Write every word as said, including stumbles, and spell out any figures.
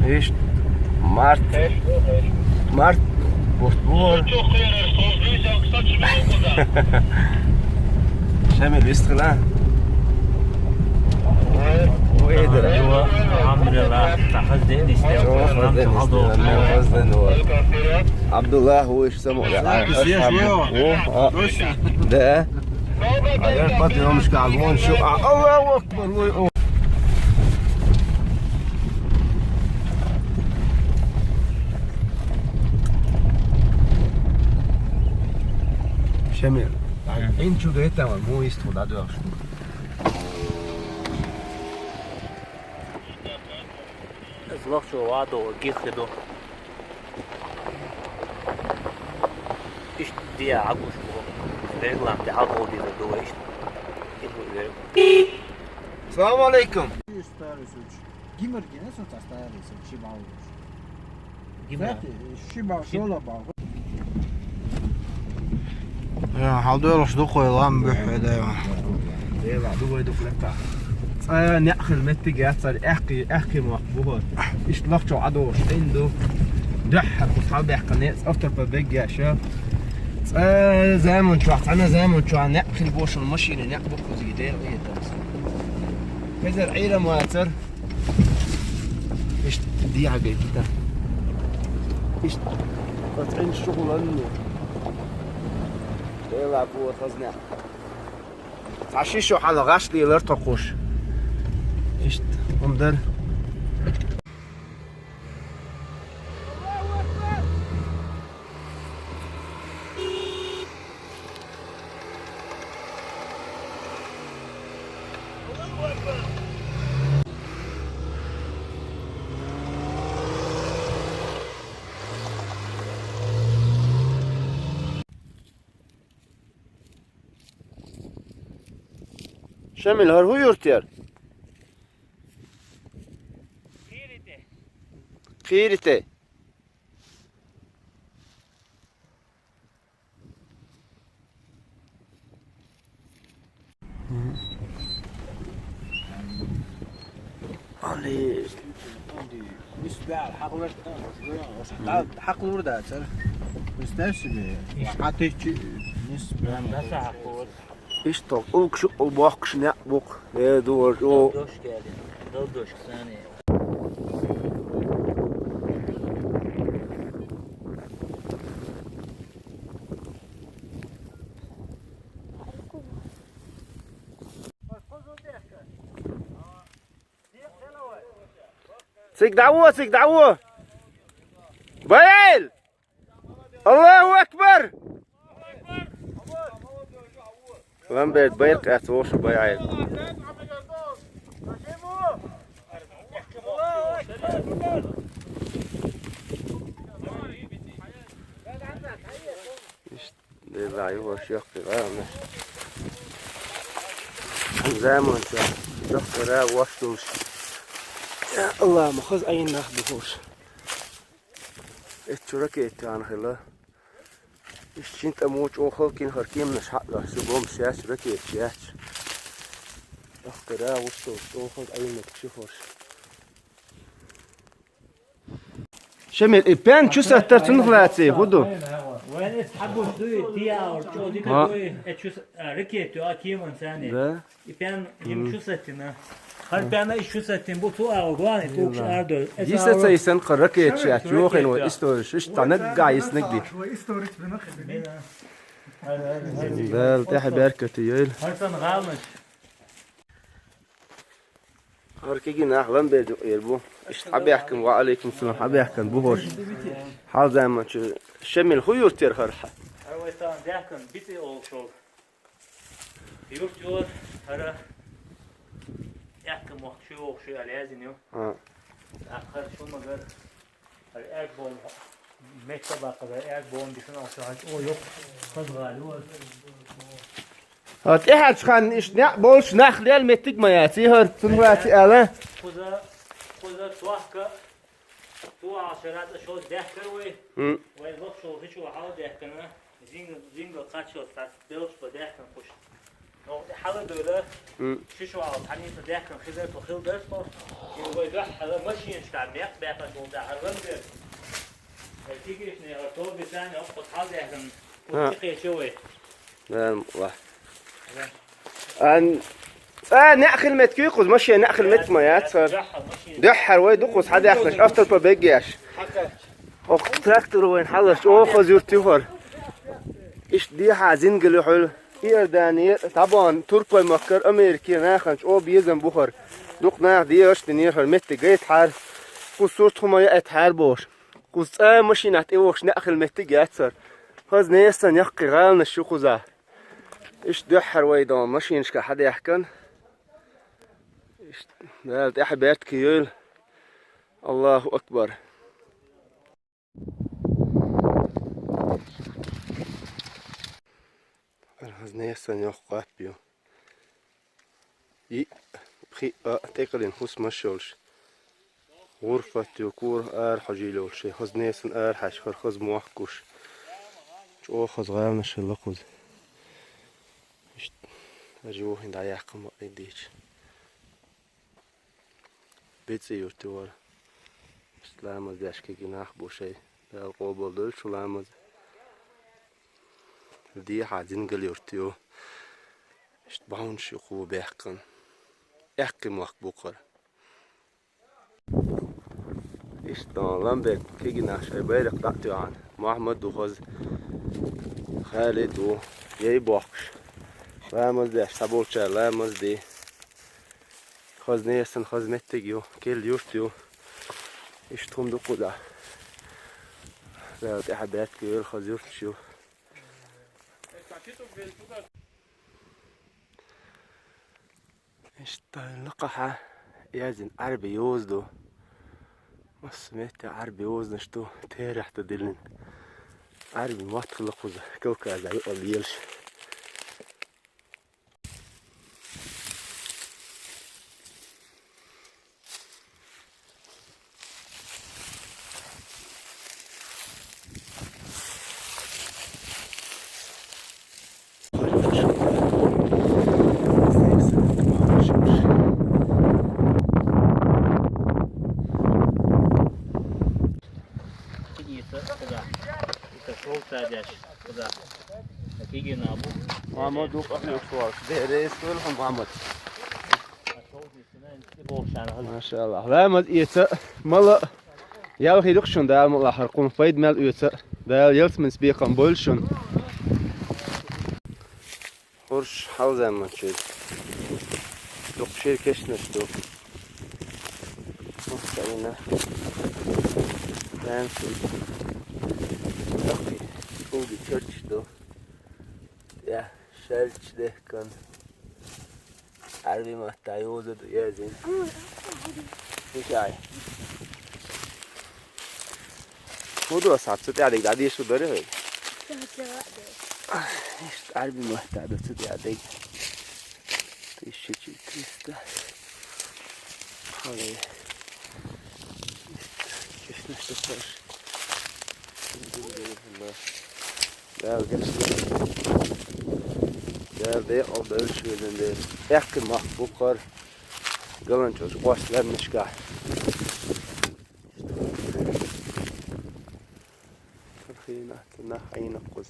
Иштта март. Март бутт бу. Шамил, вистхила? Алхамдулиллах, тахаз денис. Абдуллах, вуйш саму. Да. А я потом шкаф, вон шу. А, Аллаху акбар, ой, ой. Шамил, ин чу гайтама, му ист худа дуаш. Злох чу вадо, гихе до. Ишт диа агуш бу. Регламте агу диа до ишт. Салам алейкум. Старый случай. Гимер гине со та старый со чибал. Гимер. Знаете, чибал, шола бал. Я, хьалдойлуш ду кхой лам буьххье дайва. Дела, ду вай ду флепта. Цӏа неӏхил меттиг яцар, аьккхи, аьккхи мохк бухар. Ишт лохчо адош, ин ду. Дуьххьар ху хьалбехкане, цӏавтар па беггяша. Цӏа замун чуа, цӏана замун чуа, неӏхил бошун машина, неӏ бухузи дел иетас. Хезер айрам вацар. Ишт диагай кита. Ишт. Оцен шугуланну. Дела бу хазна. Цхьа ши шу хьала гӀаш лелар тхо кхуш. Иштта хӀума дар. Шамил, хӀара хӀун юрт яра? Кхийрите. Али. Нисбал хьакъ лурда цар. Представь себе, хьатайчи нисбал. Иштта улкхуш, улбохкуш некъ бу-кх. Э, дур, о. Долдошка, долдошка сани. Цига дӀавола, цига дӀавола! Байл! Аллаху акбар! Ламберт байракх эцна вовшах байӀайра. Иштта, делла, юхаш йоккхий гӀаланаш. Заманчохь дохтара вош долуш. Я Алла, ма хаза Ӏийна нах бу хӀорш. Эццу ракета тана хилла. Иштта шин тӀамо чӀогӀа халкъ йина хӀара кеманаш хьаъ лахь, шу бомбаш яц, ракеташ яц. Ахтара вустал чӀогӀа халкъ Ӏийна шу хӀорш. Шамил, и пен чу саттар цунах лаций, хӀун ду? Вайн эс хьабуш дуй, тиял, чӀо дика дуй, э, чу с-, а, ракету, а, кеман сани. Да? И пен, им чу саттина. Хар пена и чу саттин бу, цу ала главный, ту кш ардо. Диса ца исан кха ракеташ яц, юхин вай историш, иш танагга иснагги. Дал тӀехьа беркати йойла. Хар сан гӀалнаш. ХӀара кегий нах Ламберда юкъера бу. Иштта хьабаьхкина, ва алейкум салам, хьабаьхкина бу хӀорш. Хьалзаманчу Шамил хӀун юрт яра хӀара хьа? ХӀара вай тахана даьхкина бицӀи олуш волу юрт ю хӀара. Аьккха мохк шу йогӀуш ю аьлла яздина ю. ХӀа. ТӀаккха хӀара шу ма гара. ХӀара аьрда бомба, меттабаккха аьрда бомба дисина, оха хӀара чӀогӀа йоккха хаза гӀала ю хӀара. А, тӀаьхьарчу ханна иштта некъ болуш нах лел меттиг ма яц, и хӀара цунах лаций ала. Кхуза, кхуза тохка, ту Ӏашара тӀа шо даьхкара вай. М. Вай лоп шо хи чу хьал даьхкана, зинга, зинга кхаччалц цхьацца белхаш бан даьхкана кхуш. Ну, хьала дойла. М. Шиш вал, хьаниса дехкан хизар то хил дерс то. Ил вай дах, хьала машинашка мекъ бехаш вол да хьалан дер. Э, тигиш не, а то бисани, оп, хал дехкан. А. Тикече вай. Нан, ва. Ан, а, нахил мет кюй куз, машин нахил мет ма яцар. Дехар вай дукус, хадахнаш, автор по бегеш. Ох, трактор вайн халаш, о, хозюр тюхар. Иш дихьа зингали хьул. Иордани, Табан, Туркой маккар, Америки, наханч, о, безам бухар. Дук нах диеш, динер хар метти гайт хар. Кус сурт хума я эт хар бош. Кус цӀа машинат и вохш нахил метти гацар. Хаз несан яхки гална шухуза. Иш дехар вай дон, машинашка хадяхкан. Иш, да, тахберт киюл. Аллаху акбар. Ар хаз несан йох къаппиу. И, пхи, а, текалин хус машолш. Гурфат ю кур ар хажил йолш. Хаз несан ар хаш хар хаз муахкуш. Чо хаз гавна шила куз. Ишт, ар жохин да яхкам идич. Беци юрти вар. Ламаз дашки гинах бушай. Дал къобал дол шу ламаз. Ди хазин гал юрти ю. Ишт баун ши ху бехкан. Эхки муак букар. Ишт дон Ламбек кигинах шай байрак датюан. Мухаммад ду хаз. Халид ду. Яй бохш. Ламаз даш, сабулча ламаз ди. Хаз несан, хаз меттиг ю, кел юрт ю. Иш тхум ду куда. Да, тӀехьа бертки вел хаз юрт шу. Иш тайла каха язин арби юз ду. Мас метте арби юз нашту, терехта дилин. Арби матхла куза, калказа ю ал елш. Мама, дук ахли ушвар. Де, де, скоро хам, мама. Машалла. Ва маз ица мала ял хирукшун да мала харкун файд мал ица. Да ялс мен спекам большун. Хурш хал заман чуд. Дук шир кешнеш ду. Махтайна. Ланси. Дахи. Уги чорч ду. Я, шалч дехкан. Арби матта юза ду язин. Мишай. Худу сапсу тядик дади шу дори хой. Ишт арби матта ду цу тядик. Тысяча четыреста. Хали. Честно, что хорош. Да, конечно. Да, да, я обдаю, что я не. Эхки мах бухар. Галанчош, ослемнишка. Хина, тина, хайна куз.